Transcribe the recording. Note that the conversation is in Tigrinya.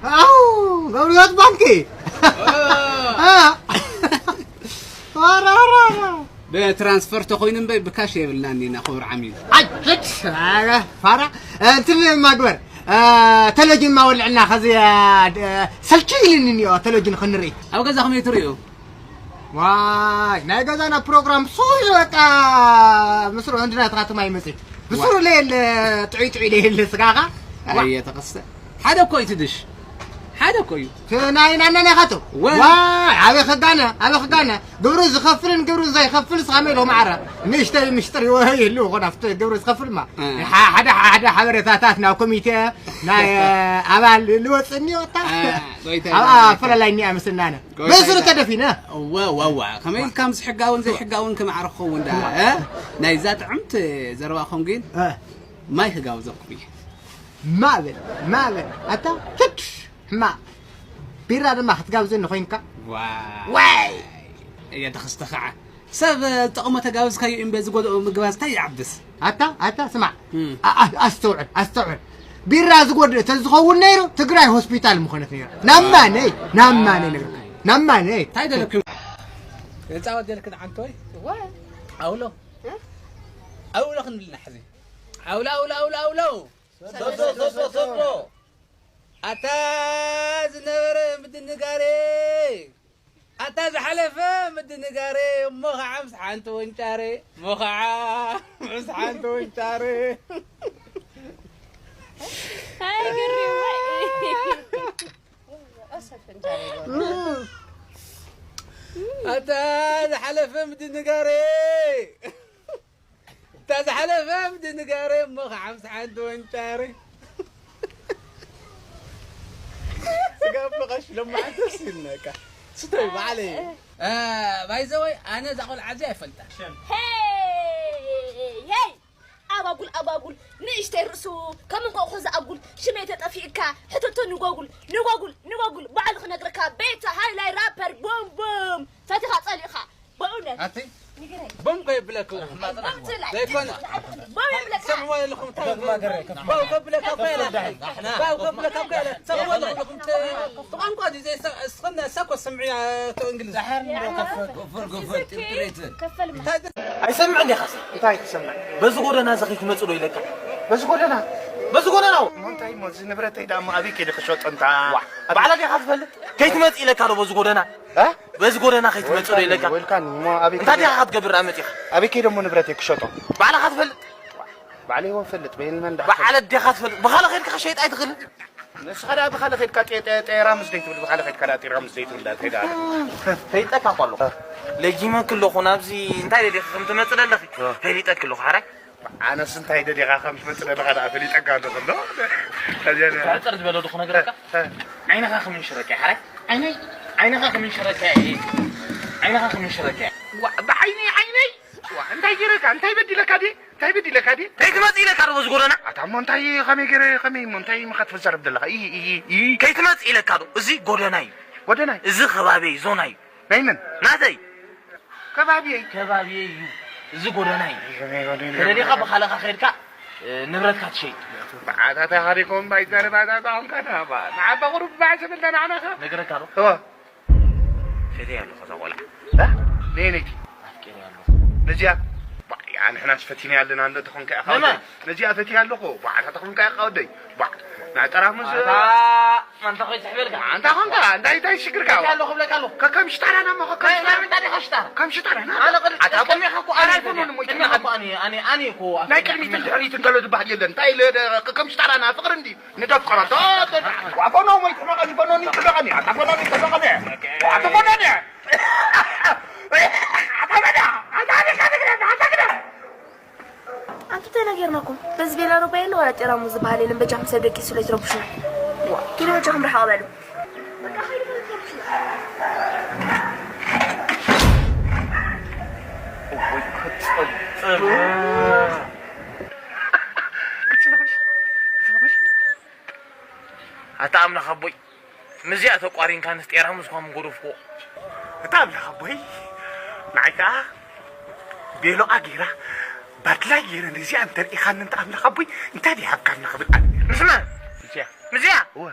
ኣው ገብርዮት ባንኪ። እ። ኧረ፣ ኧረ፣ ኧረ። ብትራንስፈር ተኾይኑ እምበይ ብካሽ የብልናን ኢና ክቡር ዓሚል። ኣይ፣ ሽት፣ ኧረ፣ ፋራ። እንትን ማግበር፣ እ፣ ተለጅን ማወልዕና ኸዚ፣ እ፣ ድ-፣ ሰልችይ ኢልኒ እኒኦ ተለጅን ኽንርኢ። ኣብ ገዛ ኸመይ ትርእዩ? ዋይ፣ ናይ ገዛና ፕሮግራም ሱር በቃ ምስሩ እንድና ተኻትማ ይመጽእ። ብሱሩ ዋ። ለየለ ጥዑይ ጥዑይ ለየለ ስጋኻ። ዋ። ኣየ ተኸስተ። ሓደ እኮ እዩ ትድሽ። ሓደ እኮ እዩ። ት-፣ ናይ ናና ናይ ኻቶ። ወ- ዋይ፣ ኣበይ ኽጋነ፣ ኣበይ ኽጋነ። ግብሩ ዝኸፍልን ግብሩ ዘይኸፍል ስኻ መይሎ ማዕረ። ንእሽተይ ምሽጥር ይወ-፣ ይህሉ ኾን ኣብቲ ግብሩ ዝኸፍል ማ። እ። ሓ-፣ ሓደ፣ ሓደ ሓበሬታታት ናብ ኮሚቴ ናይ፣ እ፣ ኣባል ልወጽእኒ ወጣ። እ፣ ጎይታ ኣብ ይባርክ። ኣፈላላይ እኒኣ ምስናነ። ጎይታ በስሩ ይባርክ። ተደፊነ። እወ፣ እወ፣ እወ። ከመይ ኢልካ ምስ ሕጋውን ዘይሕጋውን ክማዕረ ክኸውን ደኣ፣ እ? ናይዛ ጥዕምቲ ዘረባኹም ግን እ። ማይ ክጋብዘኩም እየ። ማዕበል፣ ማዕበል። ኣታ ችድ፣ ሕማቕ። ቢራ ድማ ክትጋብዘኒ ኮይንካ። ዋይ። ዋይ። እየ ተኸስተ ኸዓ። ሰብ ዝጠቕሞ ተጋብዝካዮ እምበ ዝጎድኦ ምግባዝ እንታይ ይዓብስ? ኣታ፣ ኣታ፣ ስማዕ። እም። ኣ-፣ ኣ-፣ ኣስተውዕል፣ ኣስተውዕል። ቢራ ዝጎድእ ተዝኸውን ነይሩ፣ ትግራይ ሆስፒታል ምኾነት ነይራ። ናብ ማነይ? ናብ ማነይ ነግርካ? ናብ ማነይ? እንታይ ደለኩም? ህፃወት ደልክን ዓንቶይ? እዋ። ኣውሎ። እ? ኣውሎ ክንብልና ሕዚ። ኣውሎ፣ ኣውሎ፣ ኣውሎ፣ ኣውሎ። ሰዶ፣ ሰዶ፣ ሰዶ፣ ሰዶ። ኣታ ዝነበረ ምድንጋሬ፣ ኣታ ዝሓለፈ ምድንጋሬ፣ እሞ ኸዓ ምስ ሓንቲ ወንጫሬ፣ እሞ ኸዓ ምስ ሓንቲ ወንጫሬ። ኣይ፣ ግርም፣ ኣይ። ኣታ ዝሓለፈ ምድንጋሬ። እታ ዝሓለፈ ምድንጋሬ እሞ ኸዓ ምስ ሓንቲ ወንጫሪ። ስጋ ብቐሽ ሎማዓንቲ ወሲድናካ። ስተይ ባዕለይ። እ፣ ባይዘወይ ኣነ እዛ ቆልዓ እዚኣ ኣይፈልጣ። ሄይ! ኣጓጉል፣ ኣጓጉል፣ ንእሽተይ ርእሱ ከም እንቋቑሖ ዝኣጉል ሽመይ ተጠፊእካ። ሕተቶ ንጓጉል፣ ንጓጉል፣ ንጓጉል። ባዕሉ ክነግረካ ቤታ ሃይላይ ራፐር ቡም ቡም። ፈቲኻ ጸሊእኻ። በእውነት። ኣቲ ንገረኝ። ቦም ከየብለክዎ። ቦም ትብላይ። ዘይኮነ። ቦም ይብለካ። ሰምዕዎ ኣለኹም። ቦም ከብለካ እኮ የለ። ቦም ከብለካ እኮ የለ። ሰምዕዎ ኣለኹም። ብቋንቋ ድዩ ዘይሰ-፣ እስኽን እሳ እኮ ስምዕያ እቶ እንግሊዝ። ዳሕር ንሮ ከፈል፣ ከፈል፣ ከፈል፣ ጥርጥሬት። ከፈል ማ። እንታይ ድ-፣ ኣይሰምዕን ዲኻ? እንታይ ትሰምዕ? በዚ ጎደና እዚ ከይትመጽእ ዶ ኢለካ? በዚ ጎደና? በዚ ጎደና። እሞ እንታይ እሞ፣ እዚ ንብረተይ ደኣ እሞ ኣበይ ከይደ ክሸጦ እንታ? ዋ፣ ባዕላ ዲኻ ትፈልጥ? ከይትመጽእ ኢለካ ዶ በዚ ጎደና? እ? በዚ ጎደና ከይትመጽእ ዶ ኢለካ? ወይልካኒ፣ እሞ ኣበይ እንታይ ከይደ-፣ ዲኻ ክትገብር ደኣ መጺኻ? ኣበይ ከይደ እሞ ንብረተይ ክሸጦ? ባዕልኻ ትፈልጥ? ባዕለይ እውን ፈልጥ፣ በይን መን ደኣ ባዕለ ዲኻ ትፈልጥ? ብኻልእ ኸይድካ ክሸይጥ ኣይትኽእልን? ንስኻ ደኣ ብኻልእ ኸይድካ ጤ-፣ ጤ-፣ ጤራሙዝ ደይ ትብል፣ ብኻልእ ኸይድካ ደኣ ጤራሙዝ ደይ ትብል፣ እንታይ ደኣ? ፈሊጠካ እኮ ኣለኹ። ለጊመክ ኣለኹ፣ ናብዚ እንታይ ደሊኻ ከም ትመጽእ ደለኺ? እ። ፈሊጠክ ኣለኹ፣ ሓራይ? ኣነስ እንታይ ደሊኻ ከም ትመጽእ ደለኻ ደኣ ፈሊጠካ ኣለኹ እንዶ። ሕጽር ዝበለ ዶ ክነግረካ? እ፣ እ። ዓይንኻ ክምንሽረካ እየ፣ ሓራይ። ዓይነይ፣ ዓይንኻ ክምንሽረካ እየ። ዓይንኻ ክምንሽረካ እየ። ዋ፣ ብዓይነይ፣ ዓይነይ? ዋ፣ እንታይ ገይረካ? እንታይ በዲለካ ድየ? እንታይ በዲለካ ድየ? ከይትመጽእ ኢለካ ዶ በዚ ጎደና? ኣታ እሞ እንታይ ከመይ ገይረ፣ ከመይ እሞ እንታይ ኢኻ ትዛረብ ዘለኻ? እይ፣ እይ፣ እይ። ከይትመጽእ ኢለካ ዶ? እዚ ጎደና እዩ። ጎደና እዩ? እዚ ከባቢ እዩ፣ ዞና እዩ። ናይ መን? ናተይ። ከባቢየይ። ከባቢየይ እዩ። እዚ ጎደና እዩ። እዚ ናይ ጎደና። ተደሊኻ ብኻልኻ ኸይድካ፣ እ፣ ንብረትካ ትሸይጥ። ብዓታታ ኻሪኮም ባይዛረባታ ጣዕምካታ ባ። ንዓባ ቁሩብ ባዕ ሰበልና ንዓናኻ። ነገረካ ዶ? እዋ። ፈትያ ኣለኹ እዛ ቆልዓ። እ? ነየነይቲ? ኣፍቂረያ ኣለኹ። ነዚኣ? ባ፣ ያ ንሕናስ ፈቲና ኣለና እንዶ ተኾንካ ኢኻ ነማ? ወደይ። ነዚኣ ፈትያ ኣለኹ። ብዓታታ ኾንካ ኢኻ ወደይ። ባ፣ ናይ ጠራሙዝ ኣታ፣ ኣንታ ኾይትሕበልካ። ኣንታ ኾንካ፣ እንታይ፣ እንታይ ሽግርካ? እንታይ ኣሎ ክብለካ ኣለኹ? ከ-፣ ከም ሽጣራና እሞ፣ ከ-፣ ከም እንታይ ሽጣራ-፣ እንታይ ዲኻ ሽጣራ? ከም ሽጣራና። ኣነ ቅድ-፣ ኣታ እኮ፣ ቅድሜኻ እኮ ኣነ ኣነ ኣይኮኖን እሞ፣ ቅድሜኻ ይጥመቐኒ። እኮ ኣነ፣ ኣነ እኮ ኣፍቂረ ናይ ቅድሚት ነበር። ድሕሪት እንከሎ ዝበሃል የለን። እንታይ ኢለ ደ-፣ ከ-፣ ከም ሽጣራና ፍቕሪ እንዲ ንደፍቀሮ። ዶ-፣ ዶ-፣ ዋ፣ ፈኖ እሞ ይጥመቐኒ፣ ፈኖ ይጥመቐኒ። ኣታ ፈኖ ይጥመቐኒ። ኣታ ፈኖ። ኣታ ፈኖ። ኣታ ፈኖ። ኣታ ፈኖ። ኣንቲ እንታይ ነጌርናኩም? በዚ ቤላ ዶ ባየለ ዋላ ጤራሙ ዝበሃል የለን። በጃኹም ሰብ ደቂሱ ለይትረብሹ። ዋ፣ ኪዱ በጃኹም ርሓቕ በሉ። ኣታ ኣምላኽ ኣቦይ። ምዚኣ ተቋሪንካ ንስ ጤራሙዝ እኳ ምጎደፍኩዎ። እታ ኣምላኽ ኣቦይ፣ ንዓይ ከኣ ቤሎኣ ገይራ፣ ባድላይ ገይረ ነዚኣ እንተርኢኻኒ፣ እንተ ኣምላኽ ኣቦይ፣ እንታይ ድዩ ሃብካኒ ክብል ኣነ። ምስ መን? ምዚኣ። ምዚኣ? እወ።